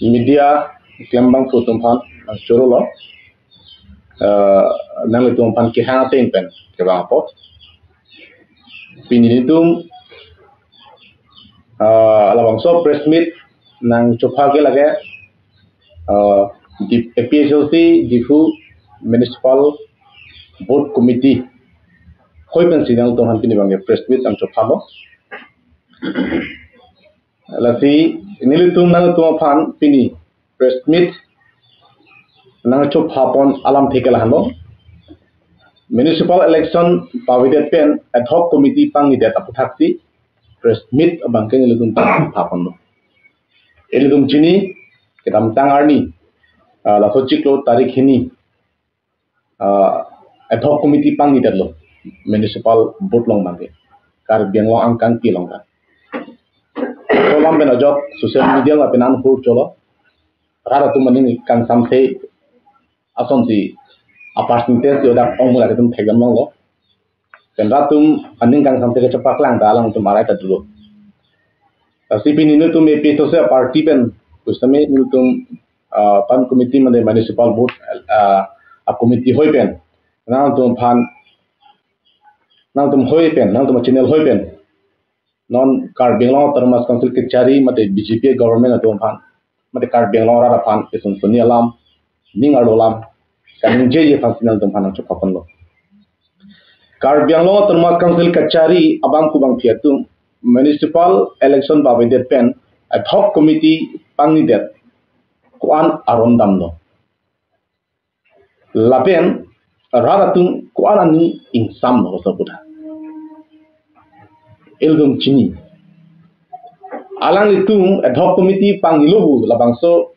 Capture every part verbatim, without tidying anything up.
Media klembangphu atum aphan nangchoro lo. Eh, nanglitum aphan kehang ateng pen kevang apot. Pini nelitum, eh, labangso press meet nangchopha ke lake, eh, di A P H L C Diphu Municipal Board Committee hoi pensi nangtum aphan pini abangke press meet nangchopha lo. Lasi nelitum nangtum aphan pini press meet nangchopha pon alamthe ke lahenlo. Municipal election pavidet pen ad hoc committee pangnidet aputhaksi press meet abangke nelitum pha ponlo. Ilitum chini kedamtang arni, ah, laso chiklo tarik hini, ah, ad hoc committee pangnidetlo municipal board along abangke, Karbi Anglong angkangpi along ta. Kolam pen ajok social media lapen an hur cholo. Rat atum aning kangsamthe asonsi a percentage yo dak ong mula atum thekdam longlo. Pen rat atum aning kangsamthe kachepaklang ta alangtum arai ta dolo. Lasi pini nelitum A P H L C party pen pusitame nelitum, ah, pan committee mane municipal board, ah, a committee hoi pen nangtum aphan, nangtum hoi pen, nangtum channel hoi pen non Karbi Anglong Autonomous Council kachari mate B J P government atum aphan mate Karbi Anglong rat aphan eson soni alam, ning arlo alam kaningjeji aphansi nangtum aphan nangchopha ponlo. Karbi Anglong Autonomous Council kachari abangphu bangphi atum municipal election pavidet pen ad hoc committee pangnidet ko-an aron damlo, lapen rat atum ko-an aning ingsamlo, koso putha ilitum chini. Alanglitum ad hoc committee pangnilo pu labangso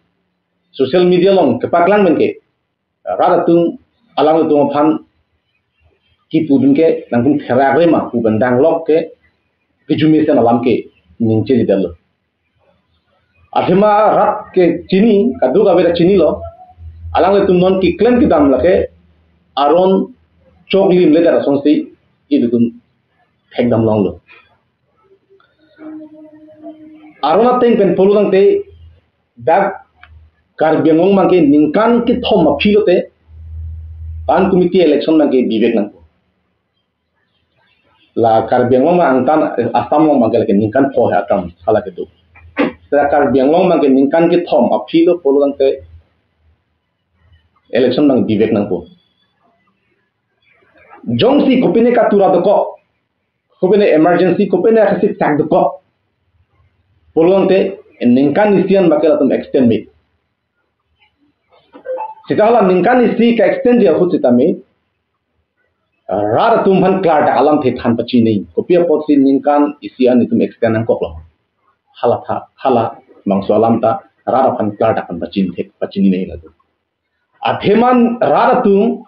social media along kepaklang pen ke rat atum alanglitum aphan kipu pen ke nangtum therak re ma pu pen danglok ke kejumesen alam ke ningje di dalo. Athema rat ke chini, kadokave ta chinilo. Alanglitum non keklem kedam lake aron choklim le dara asonsi ilitum thekdam longlo. Aron ateng pen pulo tangte dak Karbi Anglong abangke ningkan kethom aphi lote pan committee election abangke bivek nangpo. La Karbi Anglong abang angtan, eh, Assam along abangke lake ningkan pho he atam hala kedo. Seta Karbi Anglong abangke ningkan kethom aphi lo pulo tangte election abang bivek nangpo. Jongsi kopine katura dokok, kopine emergency, kopine akasik sak dokok pulo tangte ningkan isi an abangke latum extend me. Seta hala ningkan isi ke-extend ji ahut sitame rat atum aphan klardak alamthe than pachini. Kopi apotsi ningkan isi an itum extend nangkoklo? Hala tha, hala bangso alam ta rat aphan klardak aphan pachini the, pachini nangji latum. Athema rat atum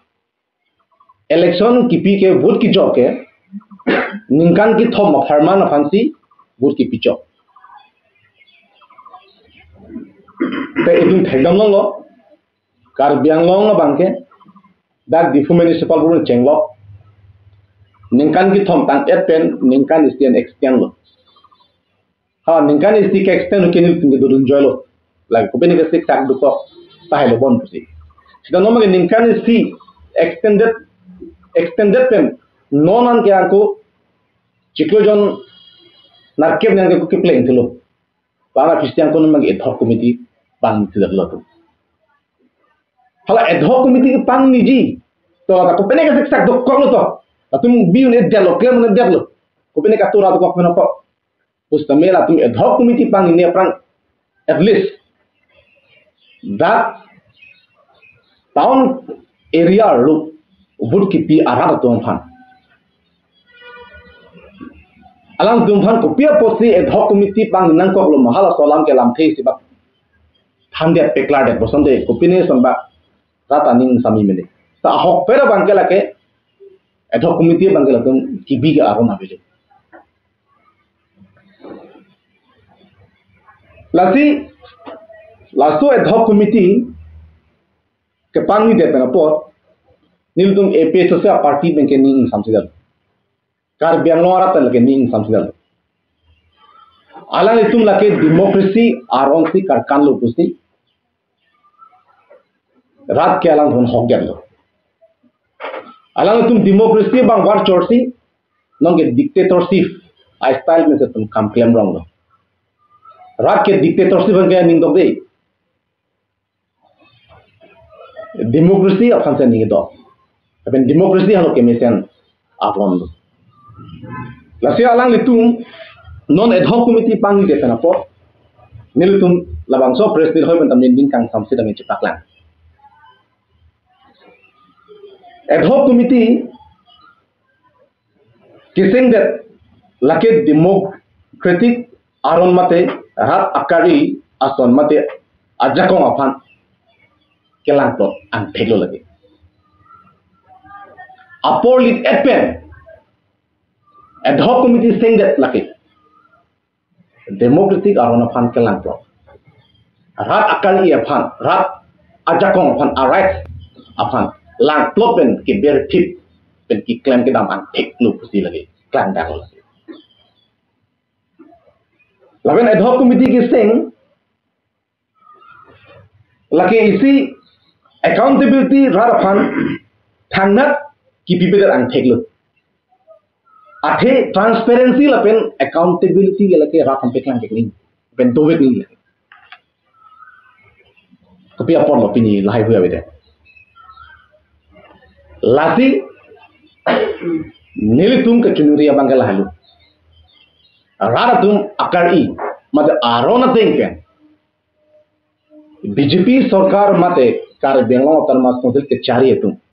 election kipi ke vote kijok ke ningkan kethom apharman aphansi vote kipi chok. Te itum thekdam longlo, Karbi Anglong abangke dak Diphu Municipal Board chenglok ningkan kethom tang-et pen ningkan isi an extend lo. Ha, ningkan isi ke-extend ke nelitum kedodun joilo. Lake kopine ke sik sak dokok tahai lo bon pusi. Seta non abangke ningkan isi extended, extended pen non an ke ako chiklo jon nerkep nang ke kepleng thulo. Bang aphi si ako non abangke ad hoc committee pangni thulo latum. Hala ad hoc committee pangniji to, latum kopine ke sik sak dokok lo to, latum bi un-edetlo, klem un-edetlo. Kopine katura dokok menokok pusitame latum ad hoc committee pangnine aphrang at least dak town area arlo vote kipi arat atum aphan, alangtum aphan kopi apotsi ad hoc committee pangni nangkoklo ma, halaso alam ke lamthe isi bak thandet pe klardet bosonte kopine son bak rat aning sami mene. Ta ahokpet abangke lake ad hoc committee abangke latum kipi ke aron avelo. Lasi laso ad hoc committee kepangnidet pen apot nelitum A P H L C party pen ke ning ingsamsi dam, Karbi Anglong arat pen ke ning ingsamsi dam. Alanglitum lake democracy aron si karkan lo pusi rat ke alangtum hokdetlo. Alanglitum democracy abang var chorsi, nonke dictatorship a-style mesen atum kam klem rong lo. Rat ke dictatorship abang ke aning dok de. Democracy aphan si aning dok. Lapen democracy halo kemesen aron lo. Lasi alanglitum non ad hoc committee pangni de pen apot, nelitum labangso press meet hoi pen ta neli ning kangsam si dam chepaklang. Ad hoc committee kesengdet lake democratic aron mate rat akari ason mate ajakong aphan kelangplot angthek lo lake. Apor lit et pen ad hoc committee sengdet lake democratic aron aphan kelangplot, rat akari aphan, rat ajakong aphan, a-right aphan langplot pen keber thip pen keklem kedam angthek lo pusi lake klangdang lo lake. Lapen ad hoc committee keseng lake isi accountability rat aphan thangnat kipipedet angthek lo. Athe transparency lapen accountability ke lake rat aphan peklang kekling pen dovek ni lake. Kopi apor lo pini lahai hui avedet. Lasi nelitum kachiningri abang ke lahai lo. Rat atum akari mate aron ateng pen B J P sorkar mate Karbi Anglong Autonomous Council kechari atum